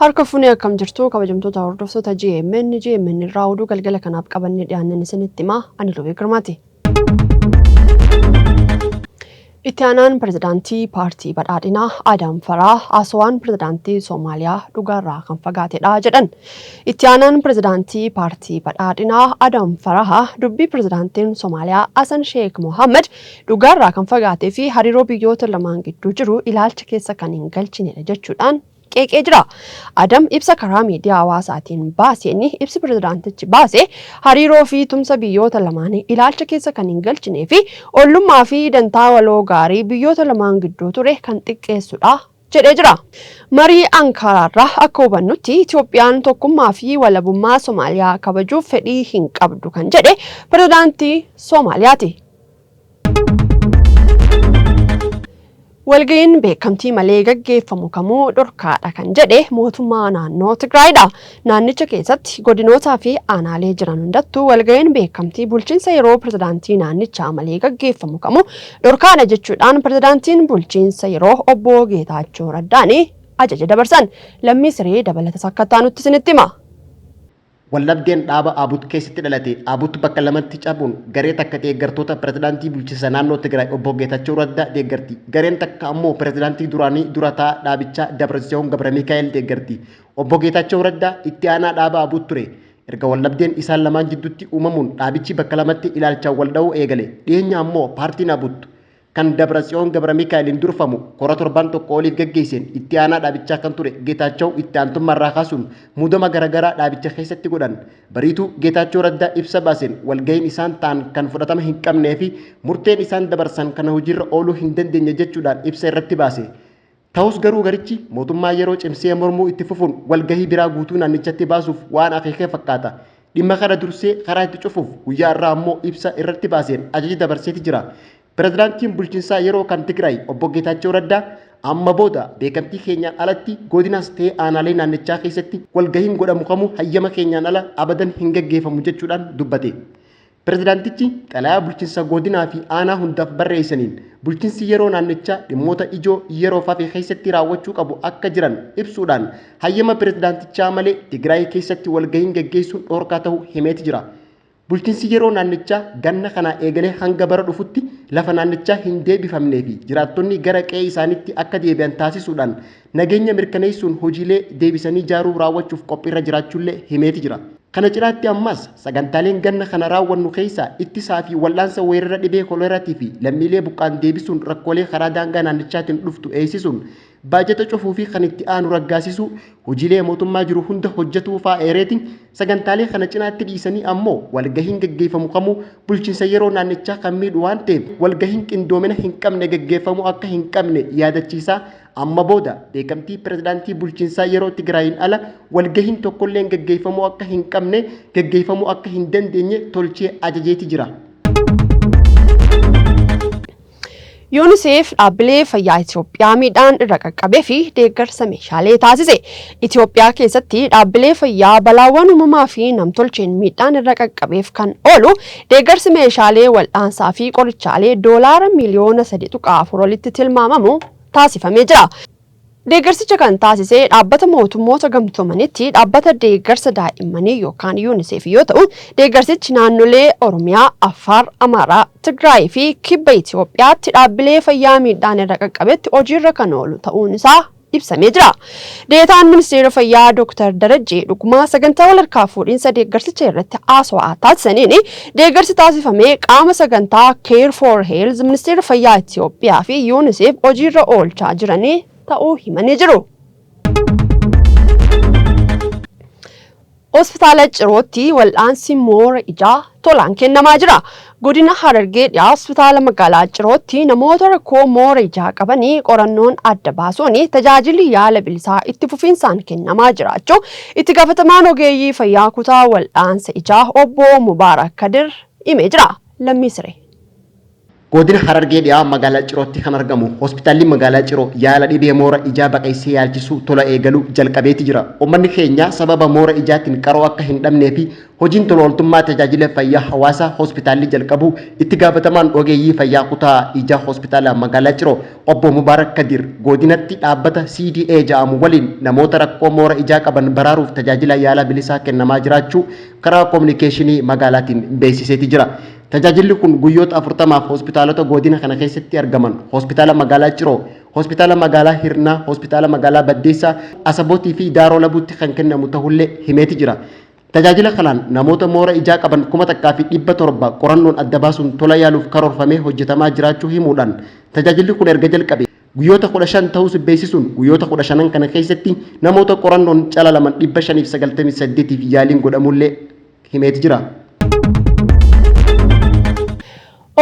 Harka fuunee akkam jirtu kabajamtoota hordoftoota GMN GMN irraa oduu galgala kanaaf qabannee dhiyaannan isinitti himaa ani Lubee Girmaati. Itti aanaan pirezidaantii paartii badhaadhinaa Adam Faraa haasawaan pirezidaantii Soomaaliyaa dhugaarraa kan fagaatedha jedhan. Itti aanaan pirezidaantii paartii badhaadhinaa Adam Faraha dubbii pirezidaantiin Soomaaliyaa Hasan Sheek Mohaammed dhugaarraa kan fagaatee fi hariiroo biyyoota lamaan gidduu jiru ilaalcha keessa kan hin galchinedha jechuudhaan qeeqee jira. Adam ibsa karaa miidiyaa hawaasaatiin baaseen ibsi pirezidaantichi baase hariiroo fi tumsa biyyoota lamaanii ilaalcha keessa kan hin galchinee fi ollummaa fi dantaa waloo gaarii biyyoota lamaan gidduu ture kan xiqqeessudha jedhee jira. Marii Ankaaraarraa akka hubannutti Itoophiyaan tokkummaa fi walabummaa Somaaliyaa kabajuuf fedhii hin qabdu kan jedhe pirezidaantii Somaaliyaati. Walga'iin beekamtii malee gaggeeffamu kamuu dhorkaadha kan jedhe mootummaa naannoo Tigraayidha. Naannicha keessatti godinootaa fi aanaalee jiran hundattuu walga'iin beekamtii bulchiinsa yeroo pirezidaantii naannichaa malee gaggeeffamu kamuu dhorkaadha jechuudhaan pirezidaantiin bulchiinsa yeroo obbo Geetaachoo Raddaanii ajaja dabarsan. Lammii siree dabalata sakkattaa nutti isinitti hima. Waldhabdeen dhaaba ABUT keessatti dhalate ABUT bakka lamatti cabuun garee takka deeggartoota pirezidaantii bulchiinsa naannoo Tigraay obbo Geetachoo Raddaa deeggarti. Gareen takka ammoo pirezidaantii duraanii durataa dhaabichaa Dabratsiyoon Gabramikaa'el deeggarti. Obbo Geetachoo Raddaa itti aanaa dhaaba ABUT ture. Erga waldhabdeen isaan lamaan jidduutti uumamuun dhaabichi bakka lamatti ilaalchaan wal dha'uu eegale. Dhiyeenya ammoo paartiin ABUT kan Dabratsiyoon Gabramikaa'eliin durfamu kora torban tokko oliif geggeesseen itti aanaa dhaabichaa kan ture Geetaachaw itti aantummaarraa kaasuun muudama garaagaraa dhaabicha keessatti godhan. Bariituu Geetaachoo Raddaa ibsa baaseen walga'iin isaan ta'an kan fudhatama hin qabnee fi murteen isaan dabarsan kana hojiirra ooluu hin dandeenye jechuudhaan ibsa irratti baase. Ta'us garuu garichi mootummaa yeroo cimsee mormuu itti fufuun walgahii biraa guutuu naannichatti baasuuf waan akeekee fakkaata. Dhimma kana dursee karaa itti cufuuf guyyaa irraa ammoo ibsa irratti baaseen ajaja dabarseeti jira. Pirezidaantiin bulchiinsaa yeroo kan Tigraay obbo Geetaachoo Raddaa amma booda beekamtii keenyaan alatti godinaas ta'ee aanaalee naannichaa keessatti walgahiin godhamu kamuu hayyama keenyaan ala abadan hin gaggeeffamu jechuudhaan dubbate. Pirezidaantichi xalayaa bulchiinsa godinaa fi aanaa hundaaf barreessaniin bulchiinsi yeroo naannichaa dhimmoota ijoo yeroof hafe keessatti raawwachuu qabu akka jiran ibsuudhaan hayyama pirezidaantichaa malee Tigraay keessatti walgahiin gaggeessuun dhorkaa ta'uu himeeti jira. Bulchiinsi yeroo naannichaa ganna kanaa eegalee hanga bara dhufutti lafa naannichaa hin deebifamnee fi jiraattonni gara qe'ee isaaniitti akka deebi'an taasisuudhaan nageenya mirkaneessuun hojiilee deebisanii ijaaruu raawwachuuf qophiirra jiraachuullee himeeti jira. Kana cinaatti ammas sagantaaleen ganna kana raawwannu keessaa ittisaa fi wal'aansa weerara dhibee koleeraatii fi lammiilee buqqaan deebisuun rakkoolee karaa daangaa naannichaatiin dhuftu eeysisuun baajata cufuu fi kan itti aanu raggaasisuu hojiilee mootummaa jiru hunda hojjetuu faa eereetiin sagantaalee kana cinaatti dhiisanii ammoo walgahiin gaggeeffamu kamuu bulchiinsa yeroo naannichaa kan miidhu waan ta'eef walgahiin qindoomina hin qabne gaggeeffamuu akka hin qabne yaadachiisaa amma booda beekamtii pirezidaantii bulchiinsaa yeroo Tigraayin ala walgahiin tokkolleen gaggeeffamuu akka hin qabne gaggeeffamuu akka hin dandeenye tolchee ajajeeti jira. UNICEF dhaabbilee fayyaa Itoophiyaa miidhaan irra qaqqabee fi deeggarsa meeshaalee taasise. Itoophiyaa keessatti dhaabbilee fayyaa balaawwan uumamaa fi namtolcheen miidhaan irra qaqqabeef kan oolu deeggarsi meeshaalee wal'aansaa fi qorichaalee doolaara miiliyoona 3.4 olitti tilmaamamu taasifamee jira. Deeggarsicha kan taasise dhaabbata mootummoota gamtoomanitti dhaabbata deeggarsa daa'immanii yookaan UNICEF yoo ta'u, deeggarsichi naannolee Oromiyaa, Affaar, Amaaraa, Tigraay fi Kibba Itoophiyaatti dhaabbilee fayyaa miidhaan irra qaqqabetti hojiirra kan oolu ta'uun isaa ibsamee jira. Deetaan Ministeera Fayyaa Dr. Darajjee Dhugumaa sagantaa walharkaa fuudhinsa deeggarsicha irratti haasawaa taasisaniin deeggarsi taasifame qaama sagantaa Care for Health Ministeera Fayyaa Itoophiyaa fi UNICEF hojiirra oolchaa jiranii ta'uu himanii jiru. Hospitaala Cirootti wal'aansi moora ijaa tolaan kennamaa jira. Godina Harargee dhiyaa hospitaala magaalaa Cirootti namoota rakkoo moora ijaa qabanii qorannoon adda baasuun tajaajilli yaala bilisaa itti fufiinsaan kennamaa jiraachuu itti gaafatamaan ogeeyyii fayyaa kutaa wal'aansa ijaa obbo Mubaarak Kadir himee jira. Lammii Siree. Godina Harargee Dhiyaa magaalaa Cirootti kan argamu hospitaalli magaalaa Ciroo yaala dhibee moora ijaa baqaysee yaalchisuu tola eegaluu jalqabeeti jira. Uummanni keenya sababa moora ijaatiin qaroo akka hin dhabnee fi hojiin tola ooltummaa tajaajila fayyaa hawaasaa hospitaalli jalqabuu itti gaafatamaan ogeeyyii fayyaa kutaa ijaa hospitaala magaalaa Ciroo obbo Mubaarak Kadir godinatti dhaabbata CDA jedhamu waliin namoota rakkoo moora ijaa qaban baraaruuf tajaajila yaala bilisaa kennamaa jiraachuu karaa koominikeeshinii magaalaatiin beeksiseeti jira. Tajaajilli kun guyyoota 40f hospitaalota godina kana keessatti argaman hospitaala magaalaa Ciroo, hospitaala magaalaa Hirnaa, hospitaala magaalaa Baddeessaa, Asabootii fi Daaroo Labuutti kan kennamu ta'ullee himeeti jira. Tajaajila kanaan namoota moora ijaa qaban 1700 qorannoon adda baasuun tola yaaluuf karoorfamee hojjetamaa jiraachuu himuudhaan tajaajilli kun erga jalqabe guyyoota 15 ta'uus beeksisuun guyyoota 15 kana keessatti namoota qorannoon calalaman 598 yaaliin godhamullee himeeti jira.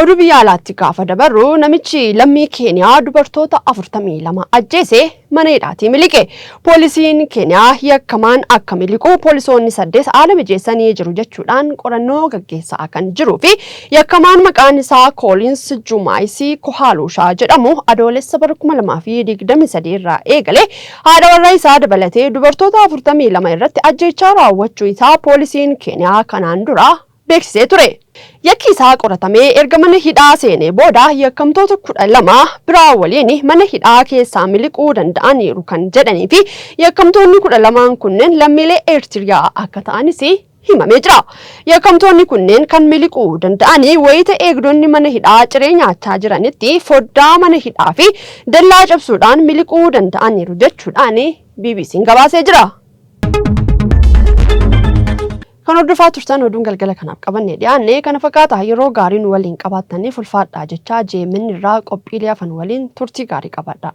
Oduu biyya alaatti gaafa dabarru, namichi lammii Keeniyaa dubartoota 42 ajjeese mana hidhaatii miliqe. Poolisiin Keeniyaa yakkamaan akka miliqu poolisoonni 8 haala mijeessanii jiru jechuudhaan qorannoo gaggeessaa kan jiruu fi yakkamaan maqaan isaa Koolins Jumaayisii Kohaalushaa jedhamu Adoolessa bara 2023 irraa eegale haadha warra isaa dabalatee dubartoota 42 irratti ajjeechaa raawwachuu isaa poolisiin Keeniyaa kanaan dura beeksisee ture. Yakki isaa qoratamee erga mana hidhaa seenee booda yakkamtoota 12 biraa waliin mana hidhaa keessaa miliquu danda'aniiru kan jedhanii fi yakkamtoonni 12 kunneen lammiilee Eertiriyaa akka ta'anis himamee jira. Yakkamtoonni kunneen kan miliquu danda'anii wayita eegdonni mana hidhaa ciree nyaachaa jiranitti foddaa mana hidhaa fi dallaa cabsuudhaan miliquu danda'aniiru jechuudhaan BBC'n gabaasee jira. Kan hordofaa turtan oduun galgala kanaaf qabannee dhiyaanne kana fakkaata. Yeroo gaarii nu waliin qabaattaniif ulfaadhaa jechaa, JMN irraa qophiilee hafan waliin turtii gaarii qabaadha.